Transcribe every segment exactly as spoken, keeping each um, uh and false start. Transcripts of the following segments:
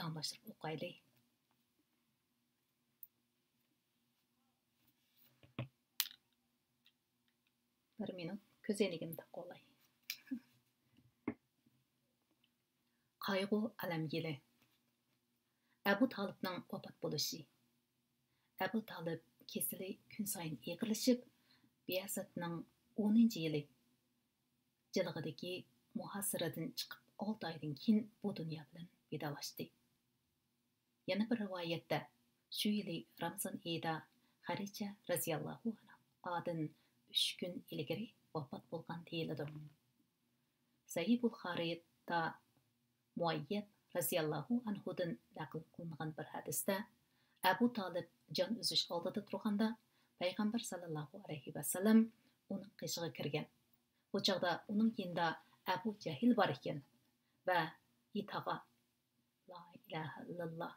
ئالماشتۇرۇپ ئوقايلى. بىر مىنۇت كۆزەينىكىمنى تاقىۋالاي. قايغۇ ئالەم يىلى. ئەبۇ تالىپنىڭ ۋاپات بولۇشى. ئەبۇ تالىپ كېسىلى كۈنسايىن ئېغىرلىشىپ، بىئەسەتنىڭ ئونىنچى يىلى جىلغىدىكى مۇھاسىرىدىن چىقىپ ئالتە ئايدىن كېيىن بۇ دۇنيا بىلەن ۋىدالاشتى. يەنە بىر رىۋايەتتە، شۇ يىلى رامىزان ئېيىدا خەدىچە رەزىياللاھۇ ئەنھادىن ئۈچ كۈن ئىلگىرى ۋاپات بولغان دېيىلىدۇ. سەھىھ بۇخارىدا مۇئەييەد رەزىياللاھۇ ئەنھۇدىن نەقىل قىلىنغان بىر ھەدىستە، ئەبۇ تالىپ جان ئۈزۈش ئالدىدا تۇرغاندا، پەيغەمبەر ساللاللاھۇ ئەلەيھى ۋەسەللەم ئۇنىڭ قېشىغا كىرگەن. بۇ چاغدا ئۇنىڭ يېنىدا ئەبۇ جەھىل بار ئىكەن ۋە، ئى تاغا، لا ئىلاھە ئىللاللا،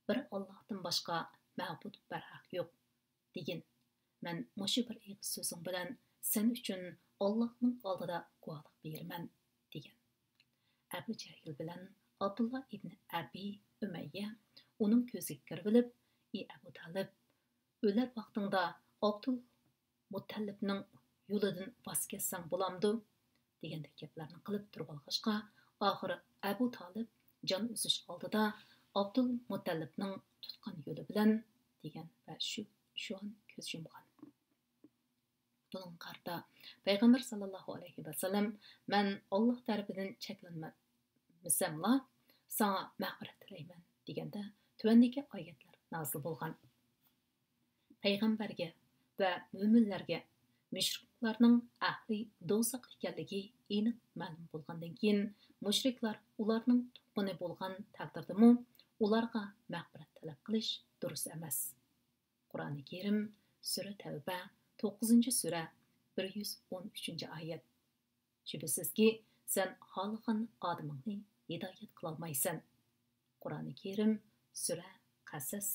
بىر ئاللاھتىن باشقا مەبۇد بەرھەق يوق، دېگىن. مەن مۇشۇ بىر ئېغىز سۆزۈڭ بىلەن سەن ئۈچۈن ئاللاھنىڭ ئالدىدا گۇۋاھلىق بېرىمەن، دېگەن. ئەبۇ جەھىل بىلەن ئابدۇللا ئىبنى ئەبى ئۈمەييە ئۇنىڭ كۆزىگە كىرىۋېلىپ، ئى ئەبۇ تالىپ، ئۆلەر ۋاقتىڭدا ئابدۇل مۇتەللىپنىڭ يولىدىن ۋاز كەچسەڭ بولامدۇ؟ دېگەندەك گەپلەرنى قىلىپ تۇرۇۋالغاچقا، ئاخىرى ئەبۇ تالىپ جان ئۈزۈش ئالدىدا ئابدۇل مۇتەللىپنىڭ تۇتقان يولى بىلەن دېگەن ۋە شۇ، شۇ ئان كۆز يۇمغان. بۇنىڭغا قارىتا پەيغەمبەر ساللاللاھۇ ئەلەيھى ۋەسەللەم، مەن ئاللاھ تەرىپىدىن چەكلەنمىسەملا، ساڭا مەغپىرەت تىلەيمەن، دېگەندە تۆۋەندىكى ئايەتلەر نازىل بولغان. پەيغەمبەرگە ۋە مۆمىنلەرگە مۇشرىكلارنىڭ ئەھلى دوزاخ ئىكەنلىكى ئېنىق مەلۇم بولغاندىن كېيىن، مۇشرىكلار ئۇلارنىڭ تۇغقىنى بولغان تەقدىردىمۇ، ئۇلارغا مەغپىرەت تەلەپ قىلىش دۇرۇس ئەمەس. قۇرئانى كەرىم، سۈرە تەۋبە، توققۇزىنچى سۈرە، بىر يۈز ئون ئۈچىنچى ئايەت. شۈبھىسىزكى، سەن خالىغان ئادىمىڭنى ھىدايەت قىلالمايسەن. قۇرئانى كەرىم، سۈرە قەسەس،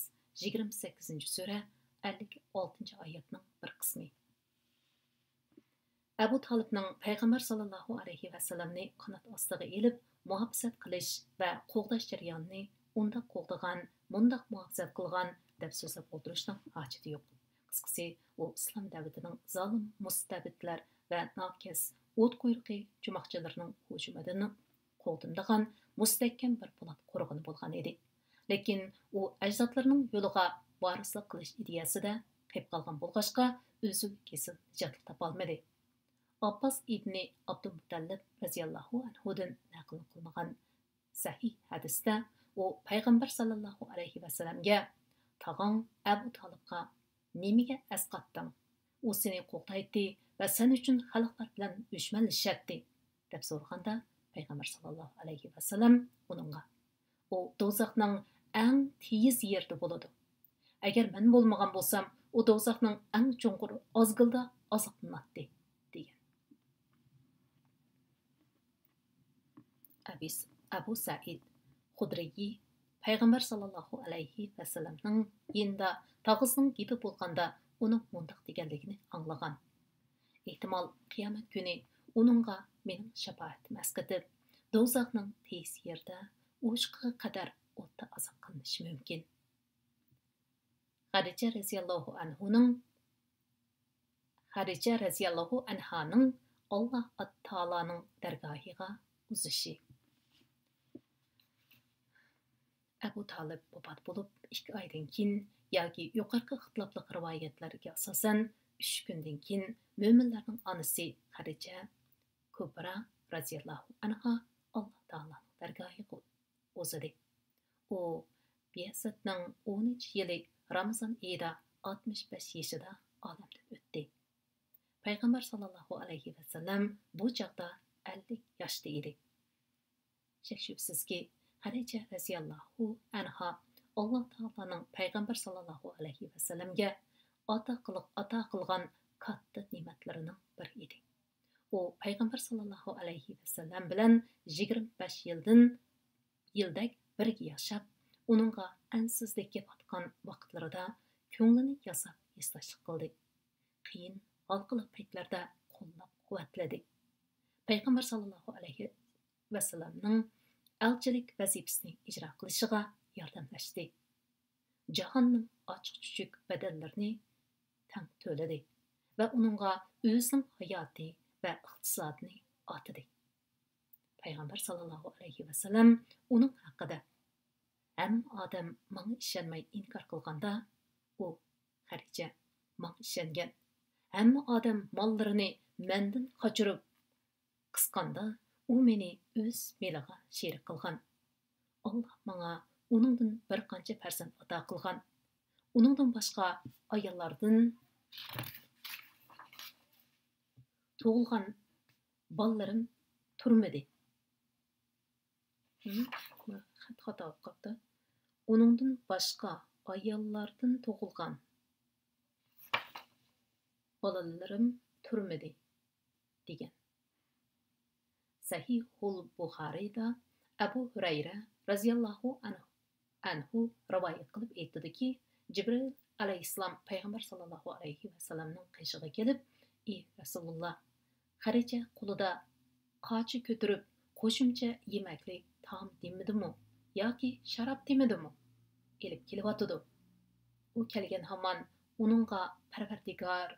يىگىرمە سەككىزىنچى سۈرە، ئەللىك ئالتىنچى ئايەتنىڭ بىر قىسمى. ئەبۇ تالىپنىڭ پەيغەمبەر ساللاللاھۇ ئەلەيھى ۋەسەللەمنى قانات ئاستىغا ئېلىپ، مۇھاپىزەت قىلىش ۋە قوغداش جەريانىنى ئۇنداق قوغدىغان، مۇنداق مۇھاپىزەت قىلغان دەپ سۆزلەپ ئولتۇرۇشنىڭ ھاجىتى يوق. قىسقىسى، ئۇ ئىسلام دەۋىتىنىڭ زالىم مۇستەبىتلەر ۋە ناكەس، ئوت قۇيرۇقى جۇماقچىلىرىنىڭ ھۇجۇمىدىن قوغدىنىدىغان مۇستەھكەم بىر پولات قورغىنى بولغان ئىدى. لېكىن ئۇ ئەجدادلىرىنىڭ يولىغا ۋارىسلىق قىلىش ئىدىيەسىدە قېلىپ قالغان بولغاچقا، ئۈزۈل-كېسىل نىجاتلىق تاپالمىدى. ئابباس ئىبنى ئابدۇمۇتەللىپ رەزىياللاھۇ ئەنھۇدىن نەقىل قىلىنغان سەھىھ ھەدىستە ئۇ پەيغەمبەر ساللاللاھۇ ئەلەيھى ۋەسەللەمگە، تاغاڭ ئەبۇ تالىپقا نېمىگە ئەسقاتتىڭ؟ ئۇ سېنى قوغدايتتى ۋە سەن ئۈچۈن خەلقلەر بىلەن دۈشمەنلىشەتتى، دەپ سورىغاندا، پەيغەمبەر ساللاللاھۇ ئەلەيھى ۋەسەللەم ئۇنىڭغا، ئۇ دوزاخنىڭ ئەڭ تېيىز يېرىدە بولىدۇ. ئەگەر مەن بولمىغان بولسام، ئۇ دوزاخنىڭ ئەڭ چوڭقۇر ئازگىلىدا ئازابلىناتتى، دېگەن. ئەبىس-، ئەبۇ سەئىد خۇدرىي پەيغەمبەر ساللاللاھۇ ئەلەيھى ۋەسەللەمنىڭ يېنىدا تاغىسىنىڭ گېپى بولغاندا ئۇنىڭ مۇنداق دېگەنلىكىنى ئاڭلىغان. ئېھتىمال، قىيامەت كۈنى ئۇنىڭغا مېنىڭ شاپائىتىم ئەسقىتىپ، دوزاخنىڭ تېيىز يېرىدە ئوشۇقىغا قەدەر ئوتتا ئازاب قىلىنىشى مۇمكىن. خەدىچە رەزىياللاھۇ ئەنھۇنىڭ، خەدىچە رەزىياللاھۇ ئەنھانىڭ ئاللا تائالانىڭ دەرگاھىغا ئۇزىشى. ئەبۇ تالىپ ۋاپات بولۇپ ئىككى ئايدىن كېيىن ياكى يۇقىرىقى ئىختىلاپلىق رىۋايەتلەرگە ئاساسەن، ئۈچ كۈندىن كېيىن مۆمىنلەرنىڭ ئانىسى خەدىچە كۇبرا رەزىياللاھۇ ئەنھا ئاللا تائالانىڭ دەرگاھىغا ئۇزىدى. ئۇ بىئەسەتنىڭ ئونىنچى يىلى رامىزان ئېيىدا ئاتمىش بەش يېشىدا ئالەمدىن ئۆتتى. پەيغەمبەر ساللاللاھۇ ئەلەيھى ۋەسەللەم بۇ چاغدا ئەللىك ياشتا ئىدى. شەك-شۈبھىسىزكى، خەدىچە رەزىياللاھۇ ئەنھا ئاللا تائالانىڭ پەيغەمبەر ساللاللاھۇ ئەلەيھى ۋەسەللەمگە ئاتا قىلىق-، ئاتا قىلغان كاتتا نېمەتلىرىنىڭ بىرى ئىدى. ئۇ پەيغەمبەر ساللاللاھۇ ئەلەيھى ۋەسەللەم بىلەن يىگىرمە بەش يىلدىن، يىلدەك بىرگە ياشاپ، ئۇنىڭغا ئەنسىزلىككە پاتقان ۋاقىتلىرىدا كۆڭلىنى ياساپ ھېسداشلىق قىلدى. قىيىن، ھالقىلىق پەيتلەردە قوللاپ-قۇۋۋەتلىدى. پەيغەمبەر ساللاللاھۇ ئەلەيھى ۋەسەللەمنىڭ ئەلچىلىك ۋەزىپىسىنى ئىجرا قىلىشىغا ياردەملەشتى. جاھاننىڭ ئاچچىق-چۈچۈك بەدەللىرىنى تەڭ تۆلىدى ۋە ئۇنىڭغا ئۆزىنىڭ ھاياتى ۋە ئىقتىسادىنى ئاتىدى. پەيغەمبەر ساللاللاھۇ ئەلەيھى ۋەسەللەم ئۇنىڭ ھەققىدە، ھەممە ئادەم ماڭا ئىشەنمەي ئىنكار قىلغاندا، ئۇ، خەدىچە، ماڭا ئىشەنگەن. ھەممە ئادەم ماللىرىنى مەندىن قاچۇرۇپ قىسقاندا، ئۇ مېنى ئۆز مېلىغا شېرىك قىلغان. ئاللاھ ماڭا ئۇنىڭدىن بىر قانچە پەرزەنت ئاتا قىلغان. ئۇنىڭدىن باشقا ئاياللاردىن تۇغۇلغان بالىلىرىم تۇرمىدى. ھىم، خەت خاتا بولۇپ قاپتۇ. ئۇنىڭدىن باشقا ئاياللاردىن تۇغۇلغان بالىلىرىم تۇرمىدى، دېگەن. سەھىھۇل بۇخارىدا ئەبۇ ھۇرەيرە رەزىياللاھۇ ئەنھۇ، ئەنھۇ رىۋايەت قىلىپ ئېيتىدۇكى، جىبرىئىل ئەلەيھىسسالام پەيغەمبەر ساللاللاھۇ ئەلەيھى ۋەسەللەمنىڭ قېشىغا كېلىپ، ئى رەسۇلۇللاھ، خەدىچە قولىدا قاچا كۆتۈرۈپ، قوشۇمچە يېمەكلىك، تائام دېمىدىمۇ ياكى شاراب دېمىدىمۇ؟ ئېلىپ كېلىۋاتىدۇ. ئۇ كەلگەن ھامان ئۇنىڭغا پەرۋەردىگار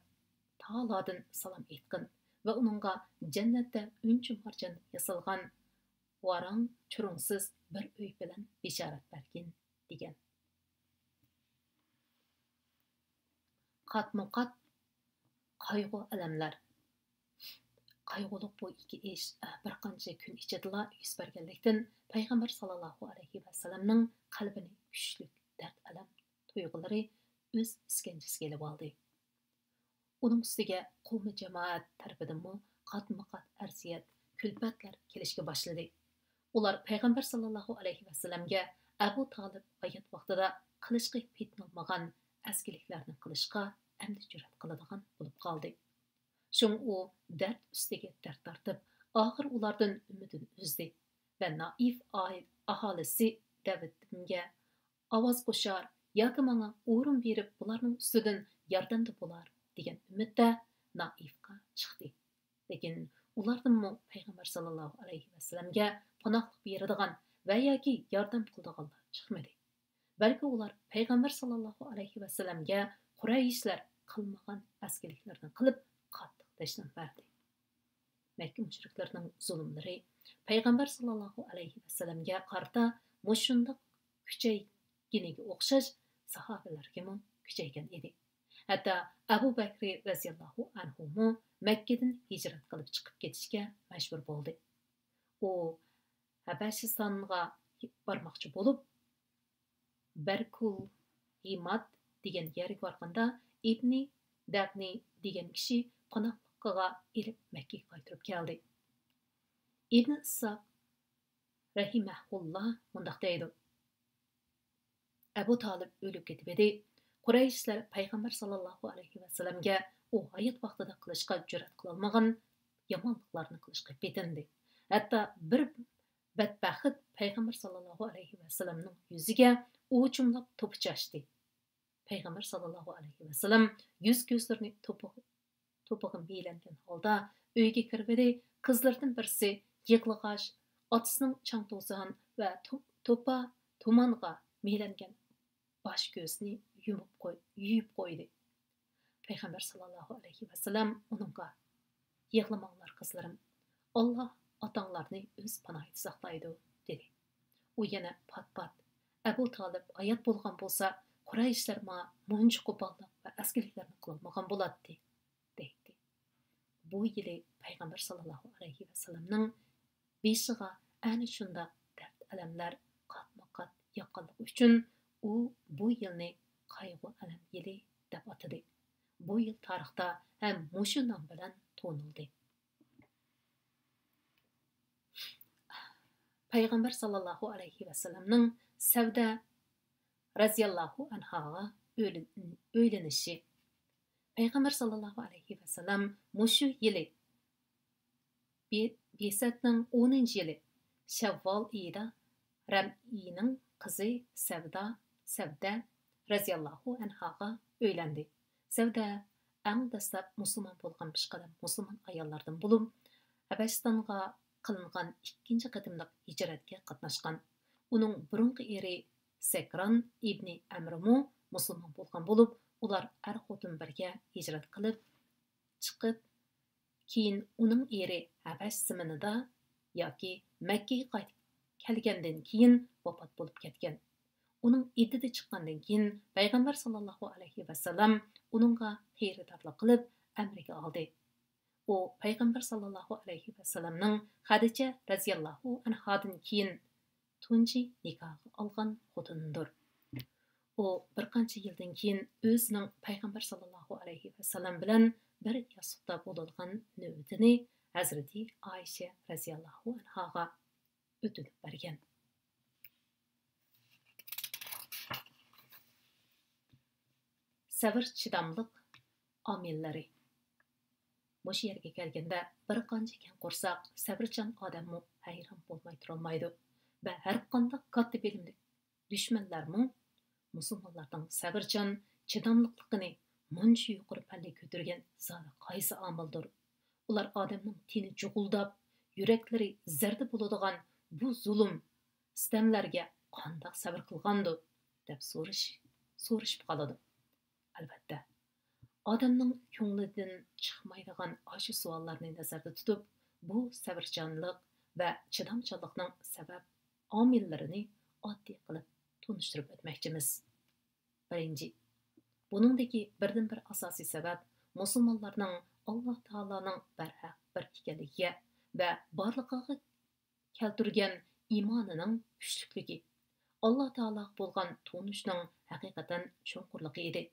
تائالادىن سالام ئېيتقىن ۋە ئۇنىڭغا جەننەتتە ئۈنچە مارجان ياسالغان ۋاراڭ-چۇرۇڭسىز بىر ئۆي بىلەن بېشارەت بەرگىن، دېگەن. قاتمۇقات قايغۇ-ئەلەملەر. قايغۇلۇق بۇ ئىككى ئىش بىر قانچە كۈن ئىچىدىلا يۈز بەرگەنلىكتىن، پەيغەمبەر ساللاللاھۇ ئەلەيھى ۋەسەللەمنىڭ قەلبىنى كۈچلۈك دەرد-ئەلەم تۇيغۇلىرى ئۆز ئىسكەنجىسىگە ئېلىۋالدى. ئۇنىڭ ئۈستىگە قوۋمى جامائەت تەرىپىدىنمۇ قاتمۇقات ئەرزىيەت، كۈلپەتلەر كېلىشكە باشلىدى. ئۇلار پەيغەمبەر ساللاللاھۇ ئەلەيھى ۋەسەللەمگە ئەبۇ تالىپ ھايات ۋاقتىدا قىلىشقا پېتىنالمىغان ئەسكىلىكلەرنى قىلىشقا ئەمدى جۈرئەت قىلىدىغان بولۇپ قالدى. شۇڭا ئۇ دەرد ئۈستىگە دەرد تارتىپ، ئاخىر ئۇلاردىن ئۈمىدىنى ئۈزدى ۋە نائىف ئاھالىسى دەۋىتىمگە ئاۋاز قوشار ياكى ماڭا ئورۇن بېرىپ، بۇلارنىڭ ئۈستىدىن ياردەمدە بولار، دېگەن ئۈمىدتە نائىفقا چىقتى. لېكىن ئۇلاردىنمۇ پەيغەمبەر ساللاللاھۇ ئەلەيھى ۋەسەللەمگە پاناھلىق بېرىدىغان ۋە ياكى ياردەم قىلىدىغانلار چىقمىدى. بەلكى ئۇلار پەيغەمبەر ساللاللاھۇ ئەلەيھى ۋەسەللەمگە قۇرەيشلەر قىلمىغان ئەسكىلىكلەرنى قىلىپ، قاتتىق تەشناب بەردى. مەككە مۇشرىكلىرىنىڭ زۇلۇملىرى پەيغەمبەر ساللاللاھۇ ئەلەيھى ۋەسەللەمگە قارىتا مۇشۇنداق كۈچەيگىنىگە ئوخشاش ساھابىلەرگىمۇ كۈچەيگەن ئىدى. ھەتتا ئەبۇ بەكرى رەزىياللاھۇ ئەنھۇمۇ مەككىدىن ھىجرەت قىلىپ چىقىپ كېتىشكە مەجبۇر بولدى. ئۇ ھەبەشىستانغا بارماقچى بولۇپ، بەركۇل ھىمات دېگەن يەرگە بارغاندا، ئىبنى دەغنى دېگەن كىشى قوناقلىقىغا ئېلىپ مەككىگە قايتۇرۇپ كەلدى. ئىبنى ئىسھاق رەھىمەھۇللا مۇنداق دەيدۇ: ئەبۇ تالىپ ئۆلۈپ كېتىۋىدى. قۇرەيشلەر پەيغەمبەر ساللاللاھۇ ئەلەيھى ۋەسەللەمگە ئۇ ھايات ۋاقتىدا قىلىشقا جۈرئەت قىلالمىغان يامانلىقلارنى قىلىشقا پېتىندى. ھەتتا بىر بەتبەخت پەيغەمبەر ساللاللاھۇ ئەلەيھى ۋەسەللەمنىڭ يۈزىگە ئوچۇملاپ توپا چاچتى. پەيغەمبەر ساللاللاھۇ ئەلەيھى ۋەسەللەم يۈز-كۆزلىرىنى توپا-، توپىغا مىيلەنگەن ھالدا ئۆيگە كىرىۋىدى. قىزلىرىدىن بىرسى يىغلىغاچ، ئاتىسىنىڭ چاڭ-توزان ۋە تو-، توپا-تۇمانغا مىيلەنگەن باش-كۆزىنى يۇمۇپ قوي-، يۇيۇپ قويدى. پەيغەمبەر ساللاللاھۇ ئەلەيھى ۋەسەللەم ئۇنىڭغا: «يىغلىماڭلار، قىزلىرىم، ئاللا ئاتاڭلارنى ئۆز پاناھىدا ساقلايدۇ» دېدى. ئۇ يەنە پات-پات: «ئەبۇ تالىپ ھايات بولغان بولسا، قۇرەيشلەر ماڭا مۇنچە قوپاللىق ۋە ئەسكىلىكلەرنى قىلالمىغان بولاتتى» دەيتتى. بۇ يىلى پەيغەمبەر ساللاللاھۇ ئەلەيھى ۋەسەللەمنىڭ بېشىغا ئەنە شۇنداق دەرد-ئەلەملەر قاتمۇ-قات ياغقانلىقى ئۈچۈن، ئۇ بۇ يىلنى قايغۇ-ئەلەم يىلى دەپ ئاتىدى. بۇ يىل تارىختا ھەم مۇشۇ نام بىلەن تونۇلدى. پەيغەمبەر ساللاللاھۇ ئەلەيھى ۋەسەللەمنىڭ سەۋدە رەزىياللاھۇ ئەنھاغا ئۆيلىنىشى. پەيغەمبەر ساللاللاھۇ ئەلەيھى ۋەسەللەم مۇشۇ يىلى بى-، بىئسەتنىڭ ئونىنچى يىلى شەۋۋال ئېيىدا رەمئىينىڭ قىزى سەۋدا، سەۋدە رەزىياللاھۇ ئەنھاغا ئۆيلەندى. سەۋدە ئەڭ دەسلەپ مۇسۇلمان بولغان پېشقەدەم مۇسۇلمان ئاياللاردىن بولۇپ، ھەبەشىستانغا قىلىنغان ئىككىنچى قېتىملىق ھىجرەتكە قاتناشقان. ئۇنىڭ بۇرۇنقى ئېرى سەكران ئىبنى ئەمرىمۇ مۇسۇلمان بولغان بولۇپ، ئۇلار ئەر-خوتۇن بىرگە ھىجرەت قىلىپ چىقىپ، كېيىن ئۇنىڭ ئېرى ھەبەش زېمىنىدا ياكى مەككىگە قايتىپ كەلگەندىن كېيىن ۋاپات بولۇپ كەتكەن. ئۇنىڭ ئىددىتى چىققاندىن كېيىن، پەيغەمبەر ساللاللاھۇ ئەلەيھى ۋەسەللەم ئۇنىڭغا خېرىدارلىق قىلىپ، ئەمرىگە ئالدى. ئۇ پەيغەمبەر ساللاللاھۇ ئەلەيھى ۋەسەللەمنىڭ خەدىچە رەزىياللاھۇ ئەنھادىن كېيىن تۇنجى نىكاھقا ئالغان خوتۇنىدۇر. ئۇ بىر قانچە يىلدىن كېيىن ئۆزىنىڭ پەيغەمبەر ساللاللاھۇ ئەلەيھى ۋەسەللەم بىلەن بىر ياستۇقتا بولىدىغان نۆۋىتىنى ھەزرىتى ئائىشە رەزىياللاھۇ ئەنھاغا ئۆتۈنۈپ بەرگەن. سەۋر، چىداملىق ئامىللىرى. مۇشۇ يەرگە كەلگەندە، بىر قانچە كەڭ قورساق، سەۋرچان ئادەممۇ ھەيران بولماي تۇرالمايدۇ ۋە ھەرقانداق كاتتا بىلىملىك دۈشمەنلەرمۇ مۇسۇلمانلارنىڭ سەۋرچان، چىداملىقلىقىنى مۇنچە يۇقىرى پەللىگە كۆتۈرگەن زادى قايسى ئامىلدۇر؟ ئۇلار ئادەمنىڭ تېنى جۇغۇلداپ، يۈرەكلىرى زەردە بولىدىغان بۇ زۇلۇم، سىتەملەرگە قانداق سەۋر قىلغاندۇ؟ دەپ سورىش، سورىشىپ قالىدۇ. ئەلۋەتتە، ئادەمنىڭ كۆڭلىدىن چىقمايدىغان ئاشۇ سوئاللارنى نەزەردە تۇتۇپ، بۇ سەۋرچانلىق ۋە چىدامچانلىقنىڭ سەۋەب ئامىللىرىنى ئاددىي قىلىپ تونۇشتۇرۇپ ئۆتمەكچىمىز. بىرىنچى، بۇنىڭدىكى بىردىنبىر ئاساسىي سەۋەب مۇسۇلمانلارنىڭ ئاللا تائالانىڭ بەرھەق بىر ئىكەنلىكىگە ۋە بارلىقىغا كەلتۈرگەن ئىمانىنىڭ كۈچلۈكلۈكى، ئاللا تائالاغا بولغان تونۇشنىڭ ھەقىقەتەن چوڭقۇرلۇقى ئىدى.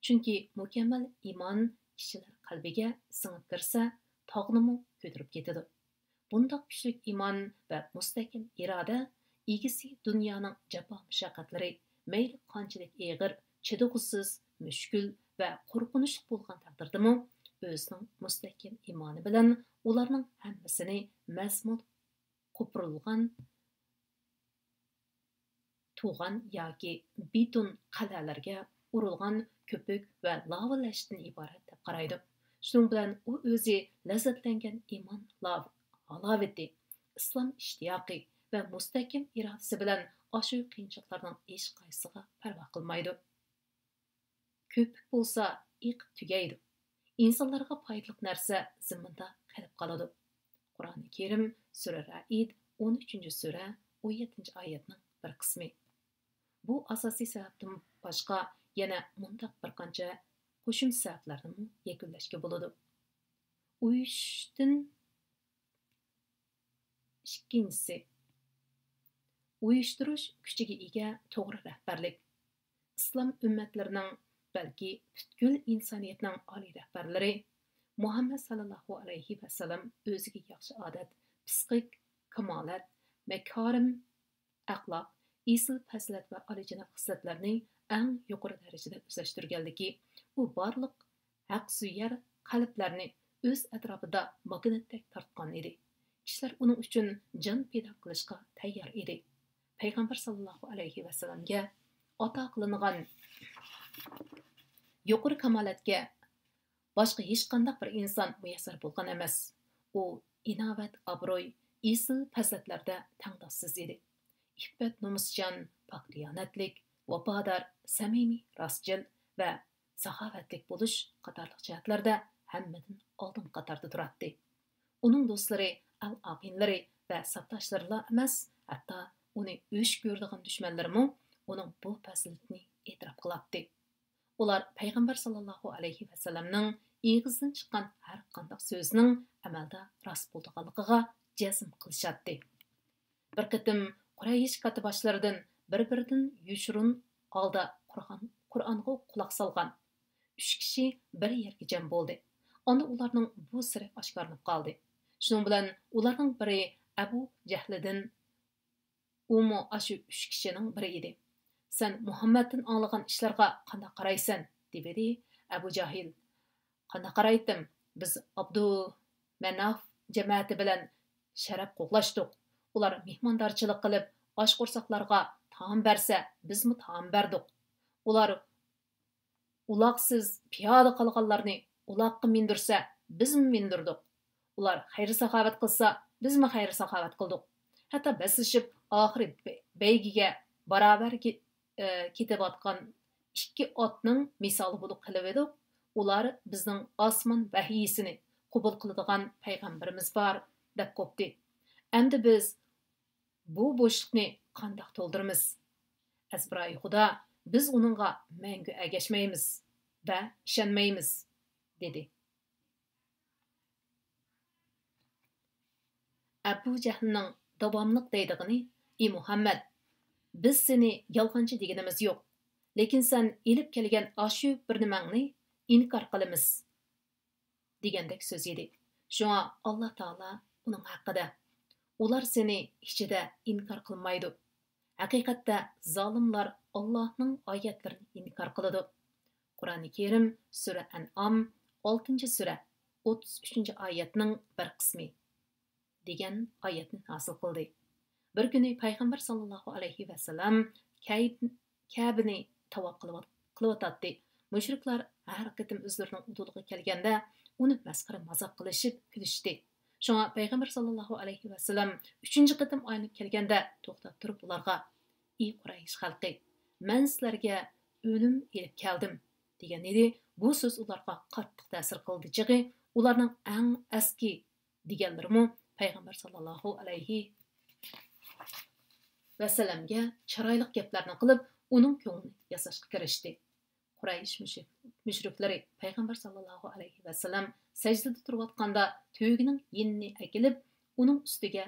چۈنكى مۇكەممەل ئىمان كىشىلەر قەلبىگە سىڭىپ كىرسە، تاغنىمۇ كۆتۈرۈپ كېتىدۇ. بۇنداق كۈچلۈك ئىمان ۋە مۇستەھكەم ئىرادە ئىگىسى دۇنيانىڭ جاپا-مۇشەققەتلىرى مەيلى قانچىلىك ئېغىر، چىدىغۇسىز، مۈشكۈل ۋە قورقۇنچلۇق بولغان تەقدىردىمۇ، ئۆزىنىڭ مۇستەھكەم ئىمانى بىلەن ئۇلارنىڭ ھەممىسىنى مەزمۇت قوپۇرۇلغان تۇغان ياكى بېتون قەلئەلەرگە ئۇرۇلغان كۆپۈك ۋە لاۋا لەشتىن ئىبارەت دەپ قارايدۇ. شۇنىڭ بىلەن ئۇ ئۆزى لەززەتلەنگەن ئىمان لاۋ-، ھالاۋىتى، ئىسلام ئىشتىياقى ۋە مۇستەھكەم ئىرادىسى بىلەن ئاشۇ قىيىنچىلىقلارنىڭ ھېچقايسىسىغا پەرۋا قىلمايدۇ. كۆپۈك بولسا ئېقىپ تۈگەيدۇ. ئىنسانلارغا پايدىلىق نەرسە زېمىندا قېلىپ قالىدۇ. قۇرئانى كەرىم، سۈرە رەئىد، ئون ئۈچىنچى سۈرە، ئون يەتتىنچى ئايەتنىڭ بىر قىسمى. بۇ ئاساسىي سەۋەبتىن باشقا يەنە مۇنداق بىر قانچە قوشۇمچە سەۋەبلەرنىمۇ يەكۈنلەشكە بولىدۇ. ئۇيۇشۇشتىن ئىككىنچىسى، ئۇيۇشتۇرۇش كۈچىگە ئىگە توغرا رەھبەرلىك. ئىسلام ئۈممەتلىرىنىڭ، بەلكى پۈتكۈل ئىنسانىيەتنىڭ ئالىي رەھبەرلىرى مۇھەممەد ساللاللاھۇ ئەلەيھى ۋەسەللەم ئۆزىگە ياخشى ئادەت، پىسخىك كامالەت، مەكارىم ئەخلاق، ئېسىل پەزىلەت ۋە ئالىيجاناب خىسلەتلەرنى ئەڭ يۇقىرى دەرىجىدە ئۆزلەشتۈرگەنلىكى، ئۇ بارلىق ھەقسۆيەر قەلبلەرنى ئۆز ئەتراپىدا ماگنىتتەك تارتقان ئىدى. كىشىلەر ئۇنىڭ ئۈچۈن جان پىدا قىلىشقا تەييار ئىدى. پەيغەمبەر ساللاللاھۇ ئەلەيھى ۋەسەللەمگە ئاتا قىلىنغان يۇقىرى كامالەتكە باشقا ھېچقانداق بىر ئىنسان مۇيەسسەر بولغان ئەمەس. ئۇ ئىناۋەت، ئابرۇي، ئېسىل پەزىلەتلەردە تەڭداشسىز ئىدى. ئىپپەت، نومۇسچان، پاك دىيانەتلىك، ۋاپادار، سەمىمىي، راستچىل ۋە ساخاۋەتلىك بولۇش قاتارلىق جەھەتلەردە ھەممىدىن ئالدىنقى قاتاردا تۇراتتى. ئۇنىڭ دوستلىرى، ئەل-ئاغىنىلىرى ۋە ساپداشلىرىلا ئەمەس، ھەتتا ئۇنى ئۆچ كۆرىدىغان دۈشمەنلىرىمۇ ئۇنىڭ بۇ پەزىلىتىنى ئېتىراپ قىلاتتى. ئۇلار پەيغەمبەر ساللاللاھۇ ئەلەيھى ۋەسەللەمنىڭ ئېغىزدىن چىققان ھەر قانداق سۆزىنىڭ ئەمەلدە راست بولىدىغانلىقىغا جەزم قىلىشاتتى. بىر قېتىم قۇرەيش كاتتىباشلىرىدىن بىر-بىرىدىن يوشۇرۇن ھالدا قۇرئان، قۇرئانغا قۇلاق سالغان ئۈچ كىشى بىر يەرگە جەم بولدى. ئاندا ئۇلارنىڭ بۇ سىرى ئاشكارىلىنىپ قالدى. شۇنىڭ بىلەن ئۇلارنىڭ بىرى ئەبۇ جەھلىدىن، ئۇمۇ ئاشۇ ئۈچ كىشىنىڭ بىرى ئىدى. «سەن مۇھەممەدتىن ئاڭلىغان ئىشلارغا قانداق قارايسەن؟» دېۋىدى. ئەبۇ جاھىل: «قانداق قارايتتىم؟ بىز ئابدۇمەناف جەمەتى بىلەن شەرەپ قوغلاشتۇق. ئۇلار مېھماندارچىلىق قىلىپ، ئاچ قورساقلارغا تائام بەرسە، بىزمۇ تائام بەردۇق. ئۇلار ئۇلاقسىز پىيادە قالغانلارنى ئۇلاققا مىندۈرسە، بىزمۇ مىندۈردۇق. ئۇلار خەير-ساخاۋەت قىلسا، بىزمۇ خەير-ساخاۋەت قىلدۇق. ھەتتا بەسلىشىپ، ئاخىرى بە-، بەيگىگە باراۋەر كېتىۋاتقان ئىككى ئاتنىڭ مىسالى بولۇپ قېلىۋىدۇق. ئۇلار بىزنىڭ ئاسمان ۋەھىيىسىنى قوبۇل قىلىدىغان پەيغەمبىرىمىز بار، دەپ قوپتى. ئەمدى بىز بۇ بوشلۇقنى قانداق تولدۇرىمىز؟ ئەزبىرايى خۇدا، بىز ئۇنىڭغا مەڭگۈ ئەگەشمەيمىز ۋە ئىشەنمەيمىز، دېدى. ئەبۇ جەھلنىڭ داۋاملىق دەيدىغىنى، ئى مۇھەممەد، بىز سېنى يالغانچى دېگىنىمىز يوق، لېكىن سەن ئېلىپ كەلگەن ئاشۇ بىر نېمەڭنى ئىنكار قىلىمىز، دېگەندەك سۆز ئىدى. شۇڭا ئاللا تائالا ئۇنىڭ ھەققىدە، ئۇلار سېنى ئىچىدە ئىنكار قىلمايدۇ. ھەقىقەتتە زالىملار ئاللانىڭ ئايەتلىرىنى ئىنكار قىلىدۇ. قۇرئانى كېرىم، سۈرە ئەنئام، ئالتىنچى سۈرە، ئوتتۇز ئۈچىنچى ئايەتنىڭ بىر قىسمى، دېگەن ئايەتنى ھاسىل قىلدى. بىر كۈنى پەيغەمبەر ساللاللاھۇ ئەلەيھى ۋەسەللەم كەي-، كەبىنى تاۋاپ قىلىۋات-، قىلىۋاتاتتى. مۇشرىكلار ھەر قېتىم ئۆزلىرىنىڭ ئۇدۇلىغا كەلگەندە، ئۇنى مەسخىرە مازاق قىلىشىپ كۈلۈشتى. شۇڭا پەيغەمبەر ساللاللاھۇ ئەلەيھى ۋەسەللەم ئۈچىنچى قېتىم ئايلىنىپ كەلگەندە توختاپ تۇرۇپ ئۇلارغا، ئى قۇرەيش خەلقى، مەن سىلەرگە ئۆلۈم ئېلىپ كەلدىم، دېگەن ئىدى. بۇ سۆز ئۇلارغا قاتتىق تەسىر قىلدى چېغى، ئۇلارنىڭ ئەڭ ئەسكى دېگەنلىرىمۇ پەيغەمبەر ساللاللاھۇ ئەلەيھى ۋەسەللەمگە چىرايلىق گەپلەرنى قىلىپ، ئۇنىڭ كۆڭلىنى ياساشقا كىرىشتى. قۇرەيش مۇشرىك-، مۇشرىكلىرى پەيغەمبەر ساللاللاھۇ ئەلەيھى ۋەسەللەم سەجدىدە تۇرۇۋاتقاندا تۆگىنىڭ يېنىنى ئەكېلىپ، ئۇنىڭ ئۈستىگە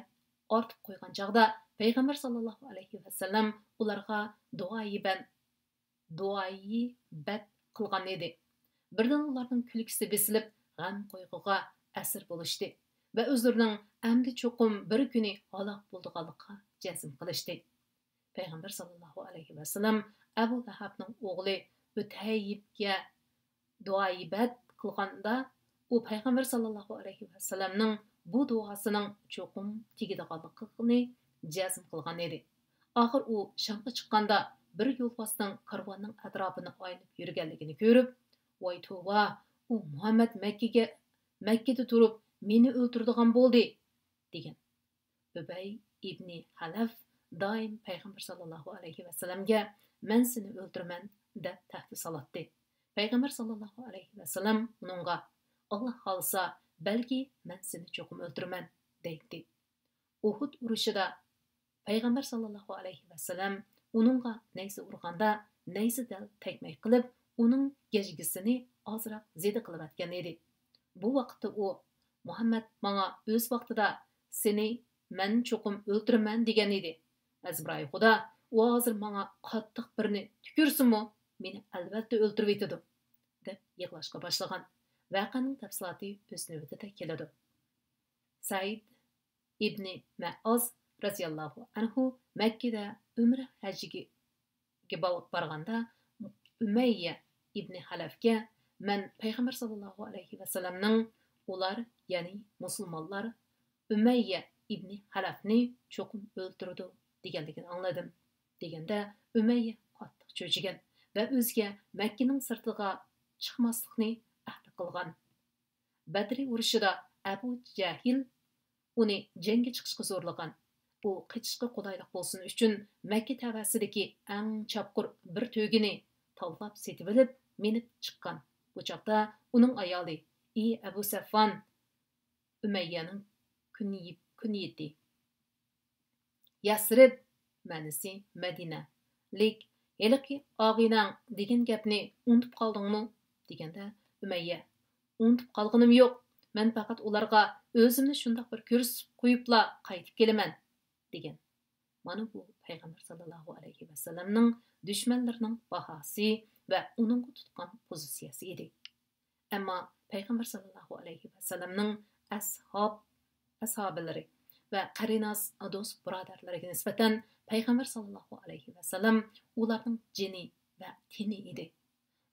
ئارتىپ قويغان چاغدا، پەيغەمبەر ساللاللاھۇ ئەلەيھى ۋەسەللەم ئۇلارغا دۇئايى بەن-، دۇئايى بەد قىلغان ئىدى. بىردىن ئۇلارنىڭ كۈلكىسى بېسىلىپ، غەم قايغۇغا ئەسىر بولۇشتى ۋە ئۆزلىرىنىڭ ئەمدى چوقۇم بىر كۈنى ھالاك بولىدىغانلىقىغا جەزم قىلىشتى. پەيغەمبەر ساللاللاھۇ ئەلەيھى ۋەسەللەم ئەبۇ لەھەبنىڭ ئوغلى ئۈتەيبكە دۇئايى بەد قىلغاندا، ئۇ پەيغەمبەر ساللاللاھۇ ئەلەيھى ۋەسەللەمنىڭ بۇ دۇئاسىنىڭ چوقۇم تېگىدىغانلىقىنى جەزم قىلغان ئىدى. ئاخىر ئۇ شامغا چىققاندا، بىر يولۋاسنىڭ كارۋاننىڭ ئەتراپىنى ئايلىنىپ يۈرگەنلىكىنى كۆرۈپ، ۋاي توۋا، ئۇ مۇھەممەد مەككىگە، مەككىدە تۇرۇپ مېنى ئۆلتۈرىدىغان بولدى، دېگەن. ئۈبەي ئىبنى خەلەف دائىم پەيغەمبەر ساللاللاھۇ ئەلەيھى ۋەسەللەمگە، مەن سېنى ئۆلتۈرىمەن، دەپ تەھدىت سالاتتى. پەيغەمبەر ساللاللاھۇ ئەلەيھى ۋەسەللەم ئۇنىڭغا، ئاللا خالىسا، بەلكى مەن سېنى چوقۇم ئۆلتۈرىمەن، دەيتتى. ئۇھۇد ئۇرۇشىدا پەيغەمبەر ساللاللاھۇ ئەلەيھى ۋەسەللەم ئۇنىڭغا نەيزە ئۇرغاندا، نەيزە دەل تەگمەي قېلىپ، ئۇنىڭ گەجگىسىنى ئازراق زېدە قىلىۋەتكەن ئىدى. بۇ ۋاقىتتا ئۇ، مۇھەممەد ماڭا ئۆز ۋاقتىدا سېنى مەن چوقۇم ئۆلتۈرىمەن دېگەن ئىدى. ئەزبىرايى خۇدا، ئۇ ھازىر ماڭا قاتتىق بىرنى تۈكۈرسىمۇ، مېنى ئەلۋەتتە ئۆلتۈرۈۋېتىدۇ، دەپ يىغلاشقا باشلىغان. ۋەقەنىڭ تەپسىلاتى ئۆز نۆۋىتىدە كېلىدۇ. سەئىد ئىبنى مەئاز رەزىياللاھۇ ئەنھۇ مەككىدە ئۆمرە ھەججىگە بارغاندا، ئۈمەييە ئىبنى خەلەفكە، مەن پەيغەمبەر ساللاللاھۇ ئەلەيھى ۋەسەللەمنىڭ، ئۇلار، يەنى مۇسۇلمانلار، ئۈمەييە ئىبنى خەلەفنى چوقۇم ئۆلتۈرىدۇ، دېگەنلىكىنى ئاڭلىدىم، دېگەندە، ئۈمەييە قاتتىق چۆچۈگەن ۋە ئۆزىگە مەككىنىڭ سىرتىغا چىقماسلىقنى ئەھدە قىلغان. بەدرى ئۇرۇشىدا ئەبۇ جەھىل ئۇنى جەڭگە چىقىشقا زورلىغان. ئۇ قېچىشقا قولايلىق بولسۇن ئۈچۈن، مەككە تەۋەسىدىكى ئەڭ چاپقۇر بىر تۆگىنى تاللاپ سېتىۋېلىپ، مىنىپ چىققان. بۇ چاغدا ئۇنىڭ ئايالى، ئى ئەبۇ سەفۋان، ئۈمەييەنىڭ كۈنى-، كۈنىيىتى. يەسرىب، مەنىسى مەدىنە، لىك ھېلىقى ئاغىنەڭ دېگەن گەپنى ئۇنتۇپ قالدىڭمۇ؟ دېگەندە، ئۈمەييە، ئۇنتۇپ قالغىنىم يوق، مەن پەقەت ئۇلارغا ئۆزۈمنى شۇنداق بىر كۆرسىتىپ قويۇپلا قايتىپ كېلىمەن، دېگەن. مانا بۇ پەيغەمبەر ساللاللاھۇ ئەلەيھى ۋەسەللەمنىڭ دۈشمەنلىرىنىڭ باھاسى ۋە ئۇنىڭغا تۇتقان پوزىتسىيەسى ئىدى. ئەمما پەيغەمبەر ساللاللاھۇ ئەلەيھى ۋەسەللەمنىڭ ئەسھاب، ئەسھابىلىرى ۋە قەرىناس، دوست بۇرادەرلىرىگە نىسبەتەن پەيغەمبەر ساللاللاھۇ ئەلەيھى ۋەسەللەم ئۇلارنىڭ جېنى ۋە تېنى ئىدى.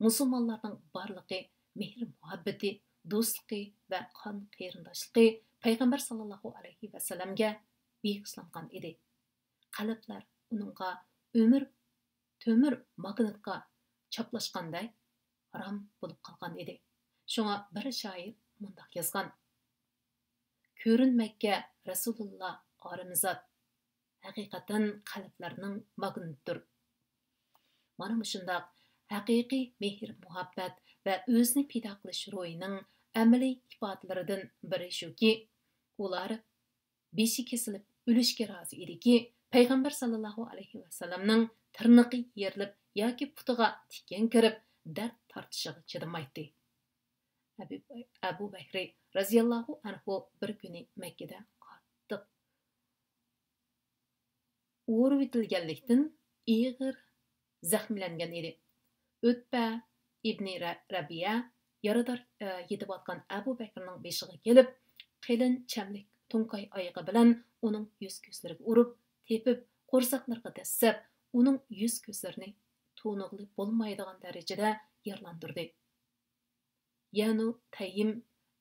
مۇسۇلمانلارنىڭ بارلىقى، مېھرى مۇھەببىتى، دوستلۇقى ۋە قان قېرىنداشلىقى پەيغەمبەر ساللاللاھۇ ئەلەيھى ۋەسەللەمگە بېغىشلانغان ئىدى. قەلبلەر ئۇنىڭغا ئۆمۈر تۆمۈر ماگنىتقا چاپلاشقاندەك رام بولۇپ قالغان ئىدى. شۇڭا بىر شائىر مۇنداق يازغان: كۆرۈنمەككە رەسۇلۇللا ئارىمىزات، ھەقىقەتەن قەلبلەرنىڭ ماگنىتىدۇر. مانا مۇشۇنداق ھەقىقىي مېھىر-مۇھەببەت ۋە ئۆزىنى پىدا قىلىش روھىنىڭ ئەمەلىي ئىپادىلىرىدىن بىرى شۇكى، ئۇلار بېشى كېسىلىپ ئۆلۈشكە رازى ئىدىكى، پەيغەمبەر ساللاللاھۇ ئەلەيھى ۋەسەللەمنىڭ تىرنىقى يېرىلىپ ياكى پۇتىغا تىكەن كىرىپ دەرد تارتىشىغا چىدىمايتتى. ئەبۇ، ئەبۇ بەكرى رەزىياللاھۇ ئەنھۇ بىر كۈنى مەككىدە قاتتىق ئۇرۇۋېتىلگەنلىكتىن ئېغىر زەخىملەنگەن ئىدى. ئۆتبە ئىبنى رە-، رەبىئە يارىدار، ئە، يېتىۋاتقان ئەبۇ بەكرىنىڭ بېشىغا كېلىپ، قېلىن چەملىك توڭكاي ئايىغى بىلەن ئۇنىڭ يۈز-كۆزلىرىگە ئۇرۇپ، تېپىپ، قورساقلىرىغا دەسسەپ، ئۇنىڭ يۈز-كۆزلىرىنى تونۇغىلى بولمايدىغان دەرىجىدە يارىلاندۇردى. يەنۇ تەييىم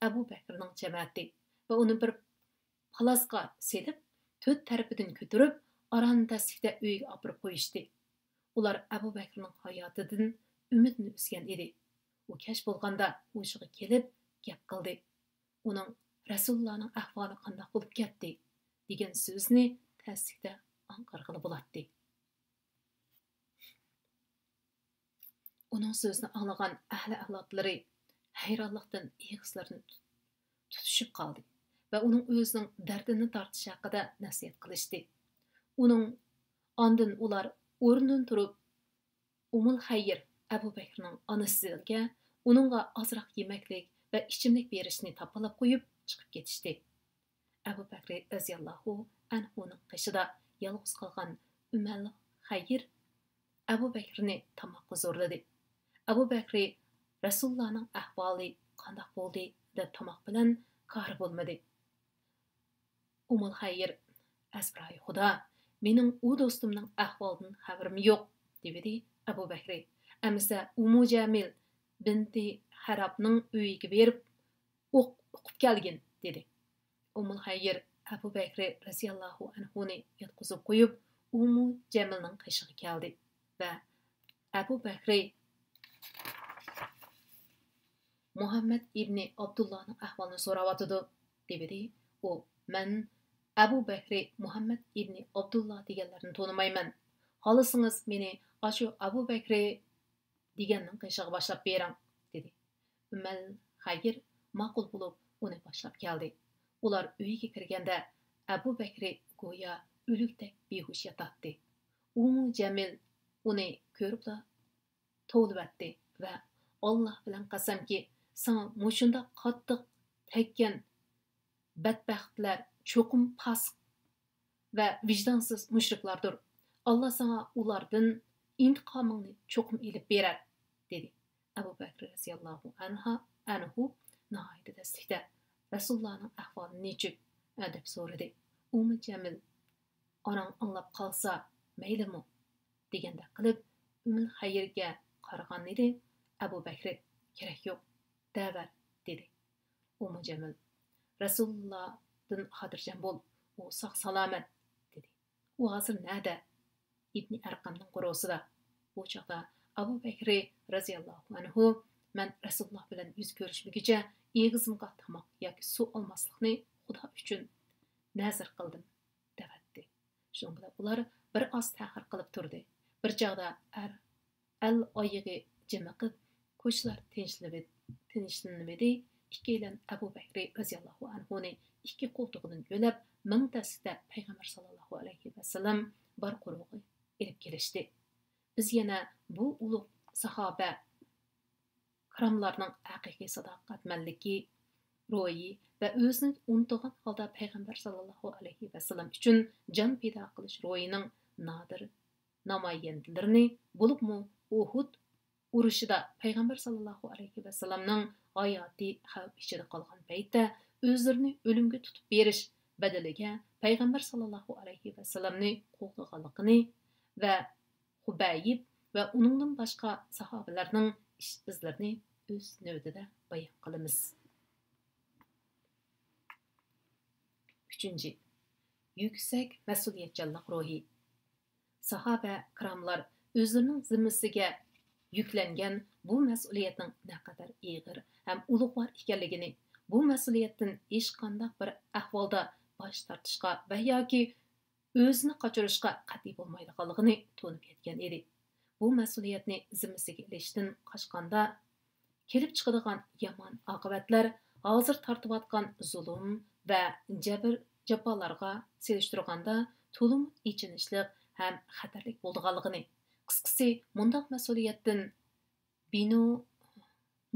ئەبۇ بەكرىنىڭ جەمەتى ۋە ئۇنى بىر پالاسقا سېلىپ، تۆت تەرىپىدىن كۆتۈرۈپ، ئاران تەسلىكتە ئۆيىگە ئاپىرىپ قويۇشتى. ئۇلار ئەبۇ بەكرىنىڭ ھاياتىدىن ئۈمىدىنى ئۈزگەن ئىدى. ئۇ كەچ بولغاندا ھوشىغا كېلىپ گەپ قىلدى. ئۇنىڭ «رەسۇلۇللانىڭ ئەھۋالى قانداق بولۇپ كەتتى؟» دېگەن سۆزنى تەسلىكتە ئاڭقىرغىلى بولاتتى. ئۇنىڭ سۆزىنى ئاڭلىغان ئەھلى ئەۋلادلىرى ھەيرانلىقتىن ئېغىزلىرىنى تۇت-، تۇتۇشۇپ قالدى ۋە ئۇنىڭ ئۆزىنىڭ دەردىنى تارتىشى ھەققىدە نەسىھەت قىلىشتى. ئۇنىڭ، ئاندىن ئۇلار ئورنىدىن تۇرۇپ، ئۇمۇل خەير ئەبۇ بەكرىنىڭ ئانىسىگە ئۇنىڭغا ئازراق يېمەكلىك ۋە ئىچىملىك بېرىشنى تاپىلاپ قويۇپ چىقىپ كېتىشتى. ئەبۇ بەكرى رەزىياللاھۇ ئەنھۇنىڭ قېشىدا يالغۇز قالغان ئۈمەل خەير ئەبۇ بەكرىنى تاماققا زورلىدى. ئەبۇ بەكرى «رەسۇلۇللانىڭ ئەھۋالى قانداق بولدى؟» دەپ تاماق بىلەن كارى بولمىدى. ئۇمۇل خەير: «ئەزبىرايى خۇدا، مېنىڭ ئۇ دوستۇمنىڭ ئەھۋالىدىن خەۋىرىم يوق» دېۋىدى ئەبۇ بەكرى. ئەمىسە ئۇمۇ جەمىل بىنتى خەرابنىڭ ئۆيىگە بېرىپ، ئوق ئۇقۇپ كەلگىن، دېدى. ئۇمۇل خەير ئەبۇ بەكرى رەزىياللاھۇ ئەنھۇنى ياتقۇزۇپ قويۇپ، ئۇمۇ جەمىلنىڭ قېشىغا كەلدى ۋە ئەبۇ بەكرى مۇھەممەد ئىبنى ئابدۇللانىڭ ئەھۋالىنى سوراۋاتىدۇ، دېۋىدى. ئۇ: «مەن ئەبۇ بەكرى مۇھەممەد ئىبنى ئابدۇللا دېگەنلەرنى تونۇمايمەن. خالىسىڭىز مېنى ئاشۇ ئەبۇ بەكرى دېگەننىڭ قېشىغا باشلاپ بېرىڭ» دېدى. ئۈمەل خەير ماقۇل بولۇپ، ئۇنى باشلاپ كەلدى. ئۇلار ئۆيگە كىرگەندە، ئەبۇ بەكرى گويا ئۆلۈكتەك بىھوش ياتاتتى. ئۇمۇ جەمىل ئۇنى كۆرۈپلا توۋلىۋەتتى ۋە: «ئاللا بىلەن قەسەمكى، ساڭا مۇشۇنداق قاتتىق تەگكەن بەتبەختلەر چوقۇم پاسىق ۋە ۋىجدانسىز مۇشرىكلاردۇر. ئاللا ساڭا ئۇلاردىن ئىنتىقامىڭنى چوقۇم ئېلىپ بېرەر» دېدى. ئەبۇ بەكرى رەزىياللاھۇ ئەنھا، ئەنھۇ ناھايىتى تەسلىكتە: «رەسۇلۇللانىڭ ئەھۋالى نېچۈك؟» دەپ سورىدى. ئۇمۇ جەمىل: «ئاناڭ ئاڭلاپ قالسا مەيلىمۇ؟» دېگەندەك قىلىپ، ئۈمۈل خەيرگە قارىغانىدى. ئەبۇ بەكرى: «كېرەك يوق، دەۋەر» دېدى. ئۇمۇ جەمىل: «رەسۇلۇللادىن خاتىرجەم بول، ئۇ ساق-سالامەت» دېدى. «ئۇ ھازىر نەدە؟» «ئىبنى ئەرقەمنىڭ قورۇسىدا.» بۇ چاغدا ئەبۇ بەكرى رەزىياللاھۇ ئەنھۇ: «مەن رەسۇلۇللا بىلەن يۈز كۆرۈشمىگۈچە ئېغىزىمغا تاماق ياكى سۇ ئالماسلىقنى خۇدا ئۈچۈن نەزىر قىلدىم» دەۋەتتى. شۇنىڭ بىلەن ئۇلار بىر ئاز تەخىر قىلىپ تۇردى. بىر چاغدا ئەر ئەل ئايىغى جىمىقىپ، كوچىلار تىنچلىنىۋىدى. تىنچلىنىۋىدى. ئىككىيلەن ئەبۇ بەكرى رەزىياللاھۇ ئەنھۇنى ئىككى قولتۇقىدىن يۆلەپ، مىڭ تەسلىكتە پەيغەمبەر ساللاللاھۇ ئەلەيھى ۋەسەللەم بار قورۇقى ئېلىپ كېلىشتى. بىز يەنە بۇ ئۇلۇغ ساھابە كىراملارنىڭ ھەقىقىي ساداقەتمەنلىكى، روھى ۋە ئۆزىنى ئۇنتۇغان ھالدا پەيغەمبەر ساللاللاھۇ ئەلەيھى ۋەسەللەم ئۈچۈن جان پىدا قىلىش روھىنىڭ نادىر نامايەندىلىرىنى، بولۇپمۇ ئۇھۇد ئۇرۇشىدا پەيغەمبەر ساللاللاھۇ ئەلەيھى ۋەسەللەمنىڭ ھاياتى خەۋپ ئىچىدە قالغان پەيتتە ئۆزلىرىنى ئۆلۈمگە تۇتۇپ بېرىش بەدىلىگە پەيغەمبەر ساللاللاھۇ ئەلەيھى ۋەسەللەمنى قوغدىغانلىقىنى ۋە خۇبەيب ۋە ئۇنىڭدىن باشقا ساھابىلەرنىڭ ئىش-ئىزلىرىنى ئۆز نۆۋىتىدە بايان قىلىمىز. ئۈچىنچى، يۈكسەك مەسئۇلىيەتچانلىق روھى. ساھابە كىراملار ئۆزلىرىنىڭ زىممىسىگە يۈكلەنگەن بۇ مەسئۇلىيەتنىڭ نەقەدەر ئېغىر ھەم ئۇلۇغۋار ئىكەنلىكىنى، بۇ مەسئۇلىيەتتىن ھېچقانداق بىر ئەھۋالدا باش تارتىشقا ۋە ياكى ئۆزىنى قاچۇرۇشقا قەتئىي بولمايدىغانلىقىنى تونۇپ يەتكەن ئىدى. بۇ مەسئۇلىيەتنى زىممىسىگە ئېلىشتىن قاچقاندا، كېلىپ چىقىدىغان يامان ئاقىۋەتلەر ھازىر تارتىۋاتقان زۇلۇم ۋە جەبىر-جاپالارغا سېلىشتۇرغاندا تولىمۇ ئېچىنىشلىق ھەم خەتەرلىك بولىدىغانلىقىنى، قىسقىسى، مۇنداق مەسئۇلىيەتتىن بىنۇ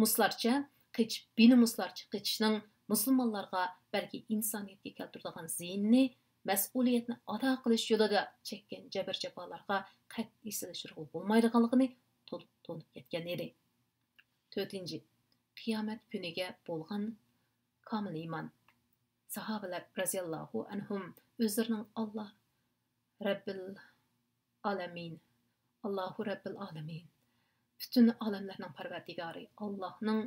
مۇسلارچە قېچىپ، بىنۇ مۇسلارچە قېچىشنىڭ مۇسۇلمانلارغا، بەلكى ئىنسانىيەتكە كەلتۈرىدىغان زىيىنىنى، مەسئۇلىيەتنى ئادا قىلىش يولىدا چەككەن جەبىر-جاپالارغا قەتئىي سېلىشتۇرغىلى بولمايدىغانلىقىنى تولۇق تونۇپ يەتكەن ئىدى. تۆتىنچى، قىيامەت كۈنىگە بولغان كامىل ئىمان. ساھابىلەر رەزىياللاھۇ ئەنھۇم ئۆزلىرىنىڭ ئاللا رەببىل ئالەمىن، ئاللاھۇ رەببىل ئالەمىن، پۈتۈن ئالەملەرنىڭ پەرۋەردىگارى ئاللاھنىڭ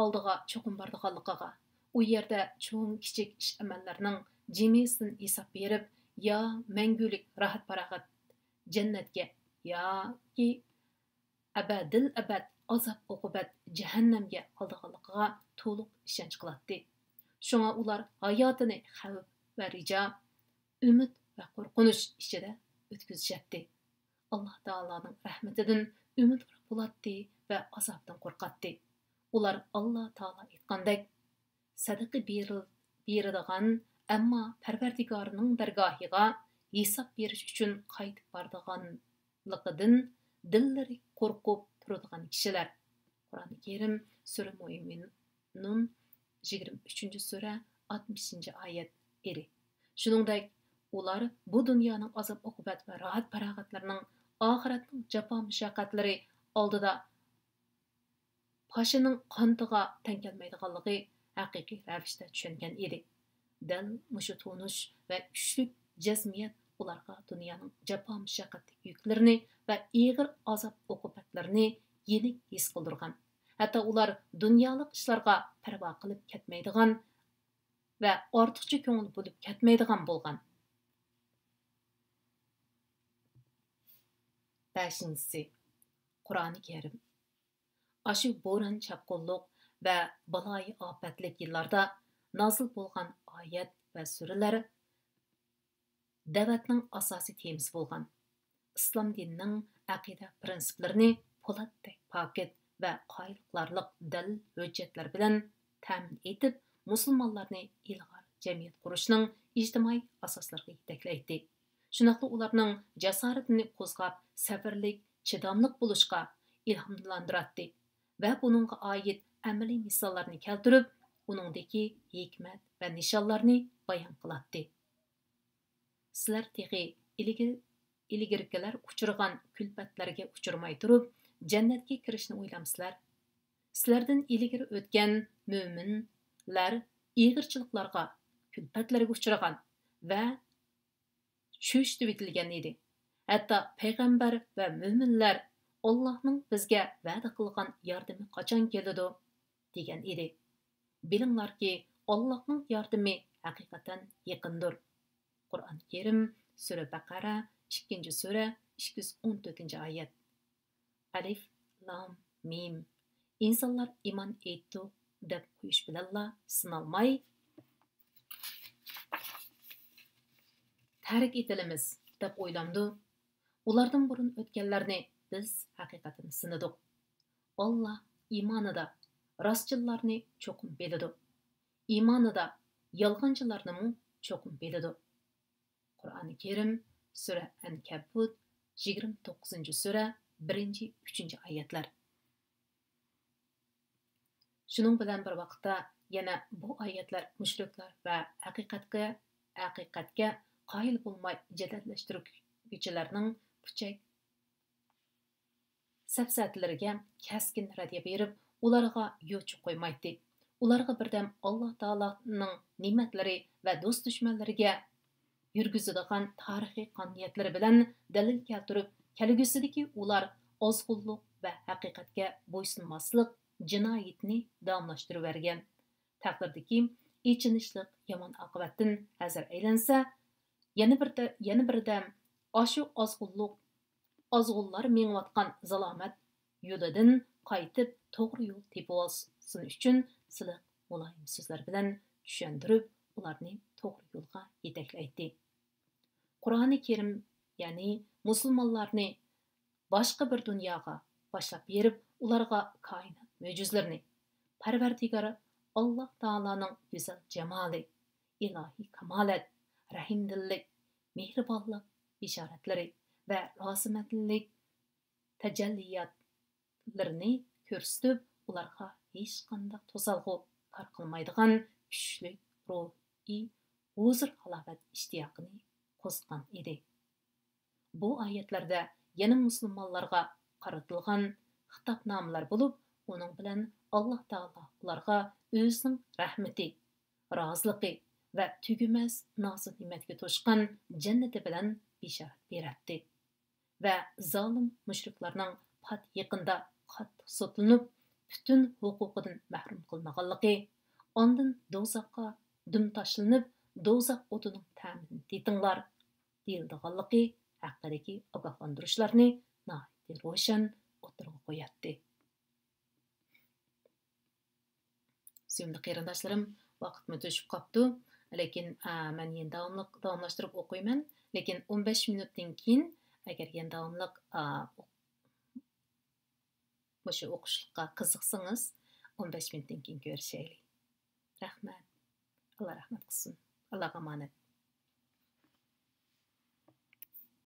ئالدىغا چوقۇم بارىدىغانلىقىغا، ئۇ يەردە چوڭ، كىچىك ئىش-ئەمەللەرنىڭ جىمىسىدىن ھېساب بېرىپ، يا مەڭگۈلۈك راھەت-پاراغەت جەننەتكە ياكى ئەبەدىل ئەبەد ئازاب-ئوقۇبەت جەھەننەمگە ئالىدىغانلىقىغا تولۇق ئىشەنچ قىلاتتى. شۇڭا ئۇلار ھاياتىنى خەۋپ ۋە رىجا، ئۈمىد ۋە قورقۇنچ ئىچىدە ئۆتكۈزۈشەتتى. ئاللا تائالانىڭ رەھمىتىدىن ئۈمىدۋار بولاتتى ۋە ئازابىدىن قورقاتتى. ئۇلار ئاللا تائالا ئېيتقاندەك، سەدىقە بېرىل-، بېرىدىغان، ئەمما پەرۋەردىگارىنىڭ دەرگاھىغا ھېساب بېرىش ئۈچۈن قايتىپ بارىدىغانلىقىدىن دىللىرى قورقۇپ تۇرىدىغان كىشىلەر. قۇرئانى كەرىم، سۈرە مۆمىنۇن، يىگىرمە ئۈچىنچى سۈرە، ئاتمىشىنچى ئايەت ئىدى. شۇنىڭدەك، ئۇلار بۇ دۇنيانىڭ ئازاب-ئوقۇبەت ۋە راھەت-پاراغەتلىرىنىڭ ئاخىرەتنىڭ جاپا-مۇشەققەتلىرى ئالدىدا پاشىنىڭ قانىتىغا تەڭ كەلمەيدىغانلىقى ھەقىقىي رەۋىشتە چۈشەنگەن ئىدى. دەل مۇشۇ تونۇش ۋە كۈچلۈك جەزمىيەت ئۇلارغا دۇنيانىڭ جاپا-مۇشەققەتلىك يۈكلىرىنى ۋە ئېغىر ئازاب-ئوقۇبەتلىرىنى يېنىك ھېس قىلدۇرغان. ھەتتا ئۇلار دۇنيالىق ئىشلارغا پەرۋا قىلىپ كەتمەيدىغان ۋە ئارتۇقچە كۆڭۈل بۆلۈپ كەتمەيدىغان بولغان. بەشىنچىسى، قۇرئانى كەرىم. ئاشۇ بوران-چاپقۇنلۇق ۋە بالايىئاپەتلىك يىللاردا نازىل بولغان ئايەت ۋە سۈرىلەر دەۋەتنىڭ ئاساسىي تېمىسى بولغان ئىسلام دىنىنىڭ ئەقىدە پىرىنسىپلىرىنى پولاتتەك پاكىت ۋە قايىل قىلارلىق دەلىل ھۆججەتلەر بىلەن تەمىن ئېتىپ، مۇسۇلمانلارنى ئىلغار جەمئىيەت قۇرۇشنىڭ ئىجتىمائىي ئاساسلىرىغا يېتەكلەيتتى. شۇنداقلا ئۇلارنىڭ جاسارىتىنى قوزغاپ، سەۋرلىك، چىداملىق بولۇشقا ئىلھاملاندۇراتتى ۋە بۇنىڭغا ئائىت ئەمەلىي مىساللارنى كەلتۈرۈپ، ئۇنىڭدىكى ھېكمەت ۋە نىشانلارنى بايان قىلاتتى. سىلەر تېخى ئىلگىرى-، ئىلگىرىكىلەر ئۇچرىغان كۈلپەتلەرگە ئۇچرىماي تۇرۇپ، جەننەتكە كىرىشنى ئويلامسىلەر؟ سىلەردىن ئىلگىرى ئۆتكەن مۆمىنلەر ئېغىرچىلىقلارغا، كۈلپەتلەرگە ئۇچرىغان ۋە چۆچۈتۈۋېتىلگەن ئىدى. ھەتتا پەيغەمبەر ۋە مۆمىنلەر، «ئاللاھنىڭ بىزگە ۋەدە قىلغان ياردىمى قاچان كېلىدۇ؟» دېگەن ئىدى. بىلىڭلاركى، ئاللاھنىڭ ياردىمى ھەقىقەتەن يېقىندۇر. قۇرئان كەرىم، سۈرە بەقەرە، ئىككىنچى سۈرە، ئىككى يۈز ئون تۆتىنچى ئايەت. ئەلىف، لام، مىم. ئىنسانلار ئىمان ئېيتتۇق دەپ قويۇش بىلەنلا سىنالماي، تەرك ئېتىلىمىز دەپ ئويلامدۇ؟ ئۇلاردىن بۇرۇن ئۆتكەنلەرنى بىز ھەقىقەتەن سىنىدۇق. ئاللا ئىمانىدا راستچىللارنى چوقۇم بىلىدۇ. ئىمانىدا يالغانچىلارنىمۇ چوقۇم بىلىدۇ. قۇرئانى كەرىم، سۈرە ئەنكەبۇت، يىگىرمە توققۇزىنچى سۈرە، بىرىنچى، ئۈچىنچى ئايەتلەر. شۇنىڭ بىلەن بىر ۋاقىتتا، يەنە بۇ ئايەتلەر مۇشرىكلار ۋە ھەقىقەتكە، ھەقىقەتكە قايىل بولماي جېدەللەشتۈرگۈچىلەرنىڭ پۇچەك سەپسەتىلىرىگە كەسكىن رەددىيە بېرىپ، ئۇلارغا يوچۇق قويمايتتى. ئۇلارغا بىردەم ئاللا تائالانىڭ نېمەتلىرى ۋە دوست-دۈشمەنلىرىگە يۈرگۈزىدىغان تارىخىي قانۇنىيەتلىرى بىلەن دەلىل كەلتۈرۈپ، كەلگۈسىدىكى ئۇلار ئازغۇنلۇق ۋە ھەقىقەتكە بويسۇنماسلىق جىنايىتىنى داۋاملاشتۇرۇۋەرگەن. تەقدىردىكى ئېچىنىشلىق يامان ئاقىۋەتتىن ھەزەر ئەيلەنسە، يەنە بىردە-، يەنە بىردەم ئاشۇ ئازغۇنلۇق، ئازغۇنلار مېڭىۋاتقان زالامەت يولىدىن قايتىپ، توغرا يول تېپىۋالسۇن ئۈچۈن سىلىق، مۇلايىم سۆزلەر بىلەن چۈشەندۈرۈپ، ئۇلارنى توغرا يولغا يېتەكلەيتتى. قۇرئانى كەرىم، يەنى مۇسۇلمانلارنى باشقا بىر دۇنياغا باشلاپ بېرىپ، ئۇلارغا كائىنات مۆجىزىلىرىنى، پەرۋەردىگار ئاللاھ تائالانىڭ گۈزەل جامالى، ئىلاھىي كامالەت، رەھىمدىللىك، مېھرىبانلىق بېشارەتلىرى ۋە رازىمەنلىك تەجەللىياتلىرىنى كۆرسىتىپ، ئۇلارغا ھېچقانداق توسالغۇ كار قىلمايدىغان كۈچلۈك روھىي ھۇزۇر-ھالاۋەت ئىشتىياقىنى قوزغىغان ئىدى. بۇ ئايەتلەردە يەنە مۇسۇلمانلارغا قارىتىلغان خىتابنامىلەر بولۇپ، ئۇنىڭ بىلەن ئاللاھ تائالا ئۇلارغا ئۆزىنىڭ رەھمىتى، رازىلىقى ۋە تۈگىمەس نازۇ نېمەتكە توشقان جەننىتى بىلەن بېشارەت بېرەتتى. ۋە زالىم مۇشرىكلارنىڭ پات يېقىندا قاتتىق سوتلىنىپ، پۈتۈن ھوقۇقىدىن مەھرۇم قىلىنغانلىقى، ئاندىن دوزاخقا دۈم تاشلىنىپ، دوزاخ ئوتىنىڭ تەمىنى تېتىڭلار، دېيىلىدىغانلىقى ھەققىدىكى ئاگاھلاندۇرۇشلارنى ناھايىتى روشەن ئوتتۇرىغا قوياتتى. سۆيۈملۈك قېرىنداشلىرىم، ۋاقىتمۇ توشۇپ قاپتۇ. لېكىن، ئا، مەن يەنە داۋاملىق، داۋاملاشتۇرۇپ ئوقۇيمەن. لېكىن ئون بەش مىنۇتتىن كېيىن، ئەگەر يەنە داۋاملىق، ئا، مۇشۇ ئوقۇشلۇققا قىزىقسىڭىز، ئون بەش مىنۇتتىن كېيىن كۆرۈشەيلى. رەھمەت. ئاللا رەھمەت قىلسۇن. ئاللاغا ئامانەت.